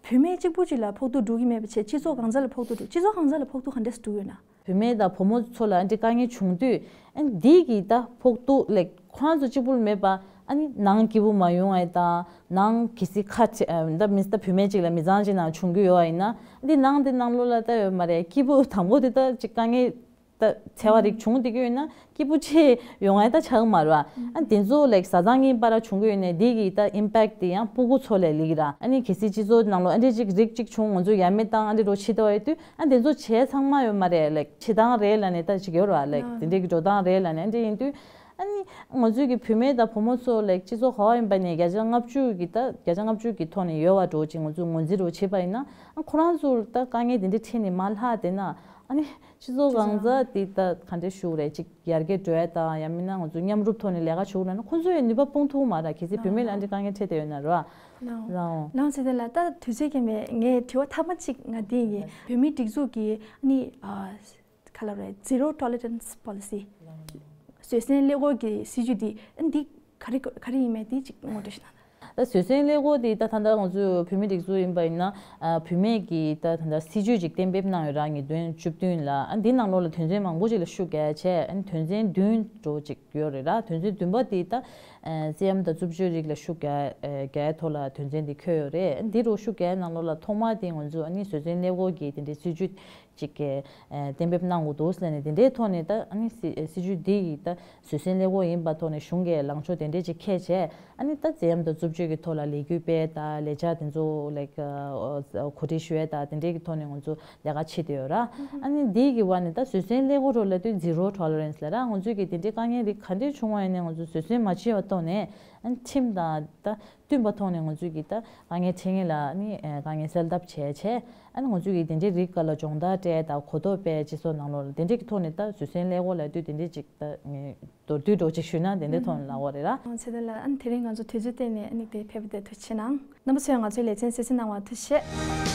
བུད་མེད་གཅིག་པུ་གཅིག་ལ་ཕོག་ཐུག་འགྲོ་གི་མེད་པ་བྱས་སྤྱི་ཚོགས་གང་ས་ལ་ཕོག་ཐུག་འགྲོ། སྤྱི་ཚོགས་གང་ས་ལ་ཕོག་ཐུག་ག་འདྲས་སེ་འགྲོ་གི་ཡོད་ན། བུད་མེད་དང་བུ་མོ་ཚོ་ལ་ཨ་འདྲས་དཀའ་ངལ་བྱུང་དུས་ཨ་འདི་གི་ད་ཕོག་ཐུག་ལའིཀ་ཁོ་རང་ཚོ་གཅིག་པུ་ལ་མེད་པ་ཨ་ནི་ནང་སྐྱིད་པོ་མ་ཡོང་ཨ་དང་ནང་གི་སི་ཁ་ཆེ་ཨ་ད་མི་ད་བུད་མེད་ཅིག་ལ་མི་ཚང་ཅིག་ནང་བྱུང་གི་ཡོད་ཨ་ཡིན་ན་འདི་ནང་འདི་ནང་ལོགས་ལ་ད་ཡོད་མ་རེད། སྐྱིད་པོ་དང་པོ་དེ་ད་ཅིག་དཀའ་ངལ། ད་འཚེ་བ་རིགས་བྱུང་བསྡད་ཀྱི་ཡོད་ན་སྐྱིད་པོ་ཆེ་ཡོང་ཡ་ད་ཆགས་མ་རེད་བ། ཨ་དེ་ཚོ་ལའིཀ་བཟའ་ཚང་གཉིས་བར་བྱུང་གི་ཡོད་ནས་དེ་གི་ད་ཨིམ་པེག་དེ་ཡང་སྤུ་གུ་ཚོ་ལ་ལིག་ར། ཨ་ནི་གལ་སྲིད་སྤྱི་ཚོགས་ནང་ལོགས་ཨ་འདྲས་ཅིག་རིགས་ཅིག་བྱུང་ང་ཚོ་ཡ་མེད་བཏང་ཨ་འདྲས་འགྲོ་ཕྱི་ལྟ་བ་ཡོད་དུས་ཨ་དེ་ཚོ་བྱས་ཚང་མ་ཡོད་མ་རེད། ལའིཀ་བྱེད་སྟངས་རེད་ལ་ནས་ད་ཅིག་ཡོད་ར། ལའིཀ་དེ་འདྲས་ཀྱི་འགྲོ་སྟངས་རེད་ལ་ནས་ཨ་འདྲས་ཡིན་དུས་ཨ་ནི་ང་ཚོའི་གི་བུད་མེད་དང་བུ་མོ་ཚོ་ལའིཀ་སྤྱི་ཚོགས་ག་བ་ཡིན་པ་ནས་བརྒྱ་ཆ་ལྔ་བཅུ་གི་ད་བརྒྱ་ཆ་ལྔ་བཅུ་གི་ཐོག་ནས་ཡོད་བ་འགྲོ་ཅིག་ང་ཚོས་ངོས་འཛིན་རོགས་བྱེད་པ་ཡིན་ན་ཨ་ཁོ་རང་ཚོ་ད་དཀའ་ངལ་དེ་འདྲས་འཕྲད་ནས་མ་ལྷག་དེ་ན། ཨ་ནི་སྤྱི་ཚོགས་གང་ས་དེ་ད་ག་འདྲས་ཞུ་རེད་ཅིག་ཡར་རྒྱས་འགྲོ་ཡ་དང་ཡང་མིན་ན་ང་ཚོ་མཉམ་རུབ་ཐོག་ནས་ལས་ཀ་བྱུང་ན་ན་ཁོ་ཚོ་ཡང་ནུས་པ་སྤུངས་ཐུབ་མ་ར། གལ་སྲིད་བུད་མེད་ལ་ཨ་འདྲས་དཀའ་ངལ་འཕྲད་བསྡད་ཡོད་ན་ར། ལའོ་ལའོ་ཚེ་བརྟན་ལགས་ད་དུས་ཚོད་རྐྱེན་པས་ངས་དྲི་བ་མཐའ་མ་གཅིག་ང་འདི་ཡིན། བོད་མིའི་སྒྲིག་འཛུགས་ཀྱི་ཨ་ནི་ག་ལབ་རེད་Zero Tolerance Policy བཟོད་བསྲན་ཀླད་ཀོར་གྱི་སྲིད་ཇུས་འདི་ཨ་འདི་ག་རེ་ག་རེ་ཡིན་མེད་འདི་གཅིག་ངོ་སྤྲོད་ཞུ་ན། ད་བཟོད་བསྲན་ཀླད་ཀོར་དེ་ད་ད་ལྟ་ང་ཚོའི་བོད་མི་སྒྲིག་འཛུགས་ཡིན་པ་ཡིན་ན་ཨ་བུད་མེད་ཀྱི་ད་ད་ལྟ་སྲིད་ཇུས་ཅིག་གཏན་འབེབས་གནང་ཡོད་ར། ཉིས་སྟོང་བཅུ་བདུན་ལ་ཨ་འདི་ནང་ལོགས་ལ་དོན་ཚན་མང་པོ་ཅིག་ལ་ཤུགས་རྒྱག་ཡ་བྱས་ཨ་དོན་ཚན་བདུན་འགྲོ་ཅིག་ཡོད་རེད་ར། དོན་ཚན་བདུན་པ་དེ་ད་ཨ་ཙེ་ཡམ་དང་རྩུབ་སྤྱོད་རིགས་ལ་ཤུགས་རྒྱག་ཨ་རྒྱག་ཡ་ཐོག་ལ་དོན་ཚན་དེ་འཁོད་ཡོད་རེད། ཨ་འདི་རུ་ཤུགས་རྒྱག་ཡ་ནང་ལོགས་ལ་ཐོག་མ་དེ་ང་ཚོ་ཨ་ནི་བཟོད་བསྲན་ཀླད་ཀོར་གྱི་དེ་འདྲའི་སྲིད་ཇུས་ཅིག་གི་ཨ་གཏན་འབེབས་གནང་དགོས་འདུག་ཟེར་ནས་དེ་འདྲའི་ཐོག་ནས་ད་ཨ་ནི་སྲི་སྲིད་ཇུས་འདི་ཡི་ད་བཟོད་བསྲན་ཀླད་ཀོར་ཡིན་པ་ཐོག་ནས་གཞུང་གི་ལངས་ཕྱོགས་དེ་འདྲས་ཅིག་འཁྱེར་བྱས་ཨ་ནི་ད་ཙེ་ཡམ་དང་རྩུབ་སྤྱོད་ཀྱི་ཐོག་ལ་ལས་འགུལ་སྤེལ་ད་ལས་འཆར་དེ་ཚོ་ལའིཀ་གོ་སྒྲིག་ཞུ་ཡས་ད་དེ་འདྲས་ཀྱི་ཐོག་ནས་ང་ཚོ་ལས་ཀ་བྱེད་བསྡད་ཡོད་ར། ཨ་ནི་འདི་གི་བར་ནས་ད་བཟོད་བསྲན་ཀླད་ཀོར་ཐོག་ལ་དུས་Zero Tolerance ལབ་ར། ང་ཚོས་ཀྱི་དེ་འདྲའི་དཀའ་ངལ་རིགས་ག་འདྲས་བྱུང་བ་ཡིན་ནའི་ང་ཚོས་བཟོད་བསྲན་མ་བྱས་པ་ཐོག་ནས་ཨ་ནི་ཁྲིམས་དང་ད་བསྟུན་པ་ཐོག་ནས་ང་ཚོས་ཀྱི་ད་དཀའ་ངལ་འཕྲད་མཁན་ལ་ཨ་ནི་དཀའ་ངལ་སེལ་ཐབས་བྱས་བྱས། ཨ་ནི་ང་ཚོས་ཀྱི་དེ་འདྲའི་རིགས་སྒང་ལ་སྦྱོང་བརྡར་སྤྲད་དང་གོ་རྟོགས་སྤེལ་སྤྱི་ཚོགས་ནང་ལོགས་ལ་དེ་འདྲའི་གི་ཐོག་ནས་ད་བཟོད་བསྲན་ཀླད་ཀོར་ལབ་དུས་དེ་འདྲའི་ཅིག་ད་ངས་མདོར་བསྡུས་འདྲ་ཅིག་ཞུས་ན་དེ་འདྲའི་ཐོག་ནས་ལབ་པ་རེད་ར། ཨང་ཚེ་བརྟན་ལགས་ཨ་ནི་དེ་རིང་ང་ཚོ་དུས་ཚོད་བཏོན་ནས་ཨ་ནི་དེ་ཕེབས་པ་དེ་ཐུགས་རྗེ་ཆེ་གནང་། རྣམ་པ་ཚོས་ང་ཚོའི་ལེ་ཚན་གསན་གཟིགས་གནང་བར་ཐུགས་རྗེ་ཆེ།